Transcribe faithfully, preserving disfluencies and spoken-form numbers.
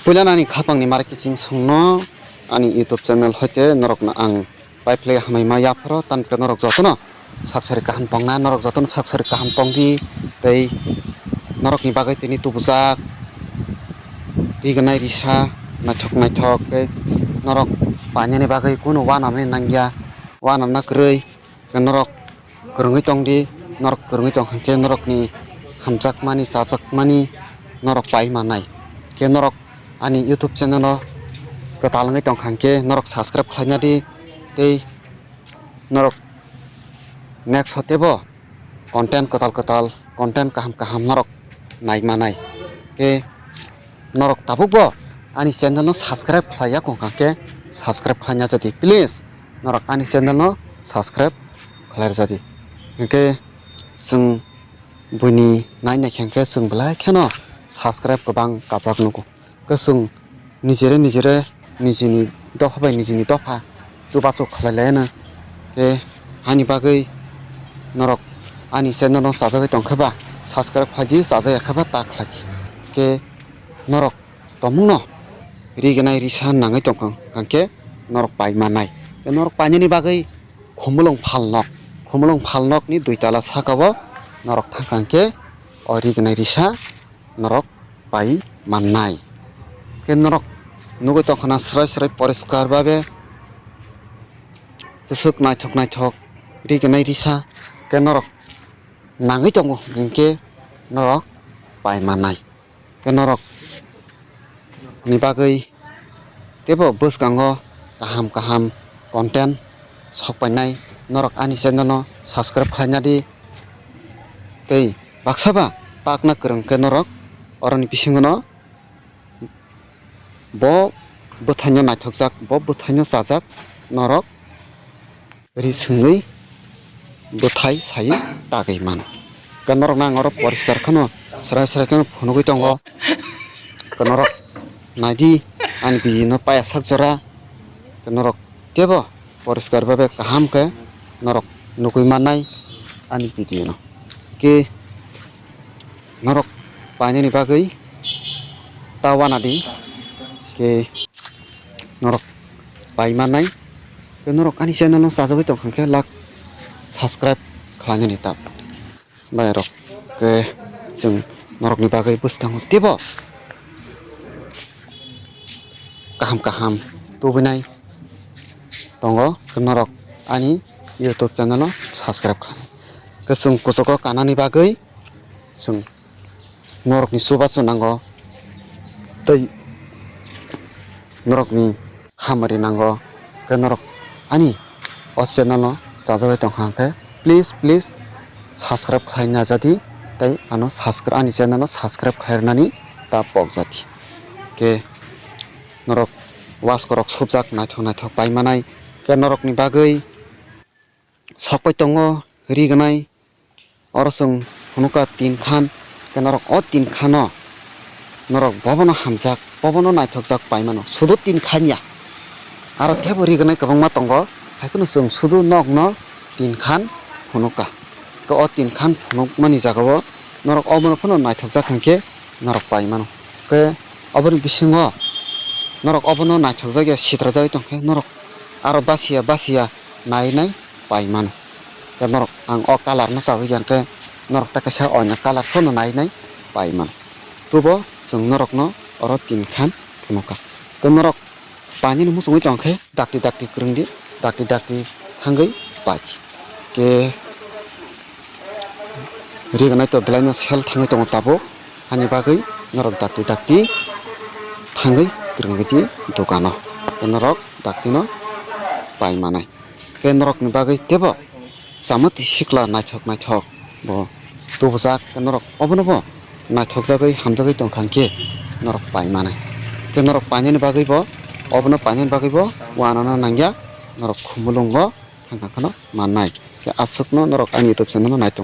Puila nani khapangni mar kiching songno ani YouTube channel hoite norokno ang paiphlai hamai ma yapharo, tamkhe norok jotono saksari kaham tongna, norok jotono saksari kaham tongdi, tei norokni bagwi tini tubujak rignai risa naithok naithok, tei norok painani bagwi kunu uanarni nangya, uanarna kwrwi. Khe norok kwrwngwi tongdi, norok kwrwngwi tongkha khe norokni hamjakmani, chajakmani norok pai mannai. Khe norok ani YouTube channel o kwtal wngwi tongkha khe norok subscribe khlaina di, tei norok next o teibo content kwtal kwtal, content kaham kaham norok nai mannai. Khe norok tabukbo ani channel no subscribe khlaiya wngkha khe subscribe khlaina jodi, please. Norok ani channel no subscribe khlai rwjadi. Hinkhe chwng buini nai naikha khe chwng belai kheno subscribe kwbang kajak nugo. Khe chwng nijere nijere nijini dopha bai nijini dopha chubachu khlai laiyano. Khe hani bagwi norok ani channel no chajagwi tongkha ba subscribe khlai di, chajak ya khe ba ta khlai di. Khe norok tongmungno rignai risa nangwi tongkha, hwnkhe norok pai mannai. Tei norok painani bagwi khumulwng phalnok, khumulwng phalnokni dui tala sakao norok thangkha hwnkhe o rignai risa norok pai mannai. Tei norok nugwi tongkha na swrai swrai poriskar babe, bwswk naithok naithok rignai risa, tei norok nangwi tongo hwnkhe norok pai mannai. Tei norok ni bagwi teibo bwskango kaham kaham content sok painai, norok ani channel no subscribe khlaina di. Tei baksa ba takna kwrwng khe norok oroni bisingo no bo bwthaino naithokjak, bo bwthaino chajak norok ri swngwi bwthai sai tagwi mano. Khe norokno ang oro poriskar kheno, srai srai kheno phunugwi tongo. Khe norok naidi ani video no paya sak jora. Khe norok teibo poriskar babe kaham khe norok nugwi mannai ani video no. Khe norok painani bagwi ta uanadi, khe norok pai mannai. Khe norok ani channel no chajagwi tongkha khe lak subscribe khlainani ta bai rok. Khe chwng norokni bagwi bwskango teibo kaham kaham tubunai tongo, khe norok ani YouTube channel no subscribe khlai. Khe chwng kuchugo kanani bagwi chwng norokni chubachu nango, tei norokni hamari nango. Khe norok ani o channel no chajagwi tongkha hwnkhe, please, please subscribe khlai najadi, tei ano subscri-, ani channel no subscribe khlai rwnani ta pokjadi. Khe norok wasko rok subjak naithok naithok pai manai. Khe norokni bagwi sokpai tongo rignai. Oro chwng phunukha tin khan, khe norok o tin khano norok bobono hamjak, bobono naithokjak pai mano, sudu tin khan ya. Aro teibo rignai kwbangma tongo, hai phano chwng sudu nokno tin khan phunukha. Khe o tin khan phunukmani jagao norok obono phano naithokjak hinkhe norok pai mano. Khe oboni bisingo norok obono naithokjak ya, sitrajagwi tongkhe norok aro basiya basiya nai nai pai mano. Khe norok ang o colour no chawui ya khe norok ta kaisa oina colour phano nai nai pai mano. Tubo chwng norokno oro tin khan phunukha. Tei norok painani muchungwi tongkhe dakti dakti kwrwngdi, dakti dakti thangwi pai. Khe rignai to belaino sel thangwi tongo tabuk. Ani bagwi norok dakti dakti thangwi kwrwngwi di dukano. Tei norok daktino pai manai. Tei norokni bagwi teibo chamati sikla naithok naithok bo tubujak. Tei norok obono bo naithokjagwi hamjagwi tongkha hinkhe norok pai manai. Tei norok painani bagwi bo, obono painani bagwi bo uanana nangya, norok khumulwngo thangkha kheno mannai. Tei aswkno norok ani YouTube channel no naitongo.